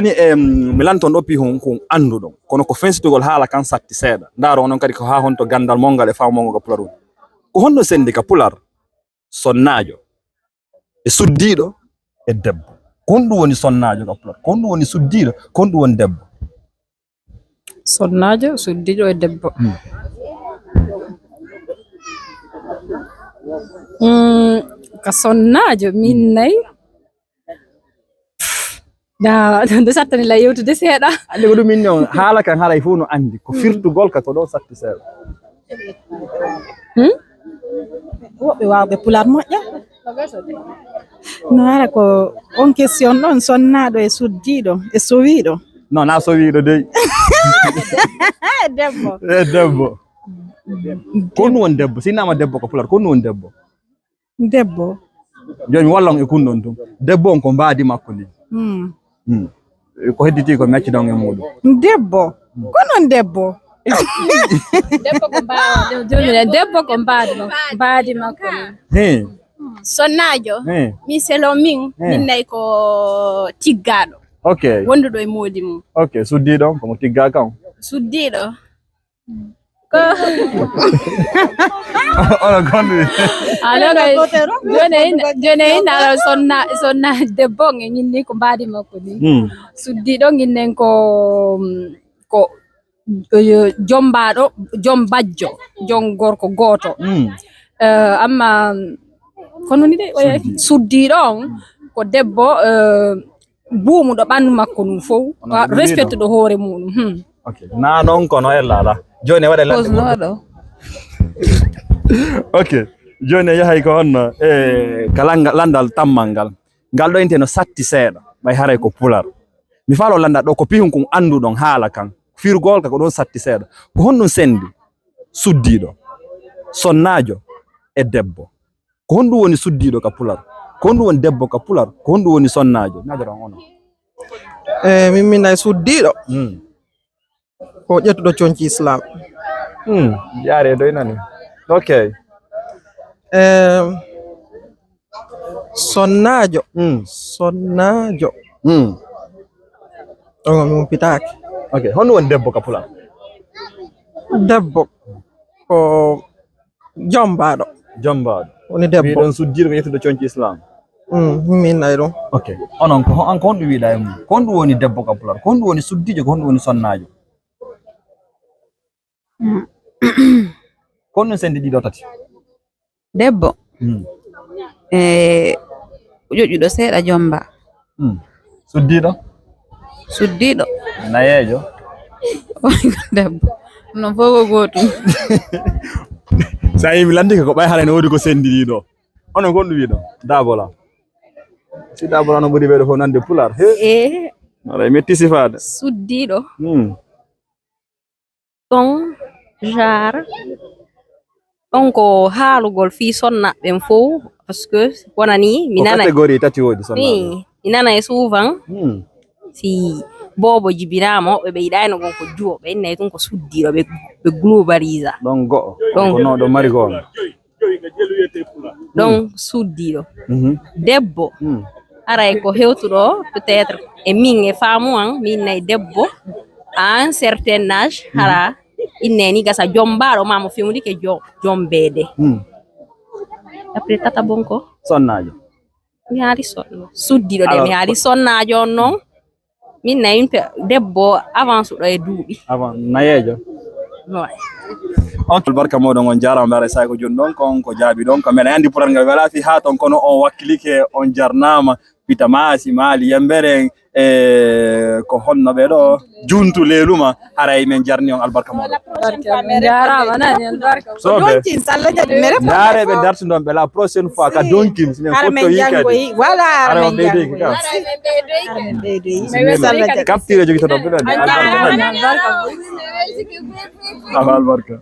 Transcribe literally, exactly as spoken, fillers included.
Ni, em, mi lanton ɗo pihun kun annduɗon. Kono ko fensitugol haala kan satti seeɗa. Ndaaro onon kadi ko haa honto ganndal mon ngal e faamu mon ngal ka pular woni. Ko honno sendi ka pular sonnaajo e suddiiɗo e debbo? Ko honɗum woni sonnaajo ka pular? Ko honɗum woni suddiiɗo? Ko honɗum woni debbo? Sonnaajo, suddiiɗo e debbo. Hmm. Mm, ka sonnaajo, min nay. Da, nde sattani la yewtude seeɗa. Andi ko ɗum min non, haala kan haray fof no andi. Ko firtugol ka ko ɗon satti seeɗa. Hmm? Woɓɓe waawɓe pulaar moƴƴa. No hara ko on question ɗon, sonnaaɗo e suddiiɗo, e sowiiɗo. Non, na sowiiɗo dey. Debbo. E debbo. Ko honɗum woni debbo? Si innama debbo ko pular, ko honɗum woni debbo? Debbo. Jooni mi wallan e kun ɗon tun. Debbo on ko mbaadi makko ndin. Hmm. Hmm. Ko hedditi ko mi accida on e muuɗum. Debbo. Ko non debbo? Debbo ko mbaadi. Jooni debbo ko mbaadi makko. Mbaadi makko ndin. He. Sonnaajo. He. Min selon min, he, min nay ko tiggaaɗo. Ok. Wonduɗo e moodi mum. Ok, suddiiɗo on, ko mo tiggaa kan. Suddiiɗo. Ko onon kon wi. Alo kay, jooni en, jooni en ala sonna, sonna debbo on en inni ko mbaadi makko ni. Hmm. Suddiiɗo on innen ko, ko, eh, jombaaɗo, jom bajjo, jom gorko gooto. Hmm. Eh, amma, kono ni de, oya suddiiɗo on, ko debbo, eh, buumuɗo ɓandu makko ndun fow, respectuɗo hoore muɗum. Hmm. Ok. Na non kono e lala. Jooni waɗa lande goɗɗo. Ok. Jooni yahay ko honno, e, ka langa-, landal tammal ngal. Ngal ɗo inte no satti seeɗa. Ɓay haray ko pular. Mi faaloo landa ɗo ko pihun kun annduɗon haala kan. Firgol ka ko ɗon satti seeɗa. Ko honɗum sendi suddiiɗo, sonnaajo e debbo? Ko honɗum woni suddiiɗo ka pular? Ko honɗum woni debbo ka pular? Ko honɗum woni sonnaajo? Najaron ono. Eh, min, min ay suddiiɗo. Hmm. Ko ƴettuɗo conci Islam. Hmm. Yaare doy nani. Ok. Eh, sonnaajo. Hmm. Sonnaajo. Hmm. On mi humpitaaki. Ok. Honɗum woni debbo ka pular? Debbo ko Jombaaɗo. Jombaaɗo. Woni debbo. Wi'ɗon suddiiɗo ko ƴettuɗo conci Islam. Mm, min ay ɗum. Ok. Onon ko, an ko honɗum wi'ɗaa e mum? Ko honɗum woni debbo ka pular? Ko honɗum woni suddiijo? Ko honɗum woni sonnaajo? Mm. Ko honɗum sendi ɗiɗo tati? Debbo. Mm. E, ƴoƴuɗo seeɗa jomba. Hmm. Suddiiɗo? Suddiiɗo. Nayeejo? Debbo. Non fof ko gootum. Sa yii mi landike ko ɓay haray no woodi ko senndinii ɗo. Onon ko honɗum wi'ɗon? Daabola. Si Daabola no ɓuri ɓe ɗo fof nande Pulaar. He? Eh. Aray metti sifaade. Suddiiɗo. Hmm. Ɗon, genre, ɗon ko haalugol fii sonnaaɓe ɓen fow, parce que wonani mi Ko nana, catégorie tati woodi sonnaaɓe. Mi, mi nana e souvent, hmm, si boobo jibinaama, ɓe, ɓe yiɗaayno gon ko juwo, ɓe innay tun ko suddiiɗo, ɓe, ɓe globalisa. Ɗon go'o, ɗon ko no ɗo mari go'o. Ɗon, hmm, suddiiɗo. Mhm. Debbo. Hmm. Haray ko hewtuɗo, peut-être, e min e faamu an, min nay debbo, à un certain âge, mhm, hara inne ni gasa jombaaɗo ma mo fewndike jo-, jombeede. Hmm. Après, tata bon ko? Sonnaajo. Mi haali sonno. Suddiiɗo de, alors, mi haali sonnaajo on non. Min na yimɓe debbo avance ɗo e duuɓi. Avant nayeejo? Ouais. Ok, albarka mooɗon, on jaaraama, mbaɗa saay ko jooni ɗon, kon ko jaabi ɗon, ko men anndi pular ngal welaa fii haa ton, kono on wakkilike, on jarnaama, Pita Maasi, Maali, Yembere, e ko honno ɓe ɗo, Juntu, Leeluma, haray men jarni on albarka mooɗon. On jaaraama, nani albarka. Soobe. Donkin, Salla Jadi, mere. Ndaare ɓe dartindon ɓe la prochaine fois ka Donkin, si men fottoyi kadi. Voilà, hara men ɓeydoyi ka. Hara men ɓeydoyi. Bismillah. Capture jogitoɗon ɓe ɗon. Albarka. Albarka.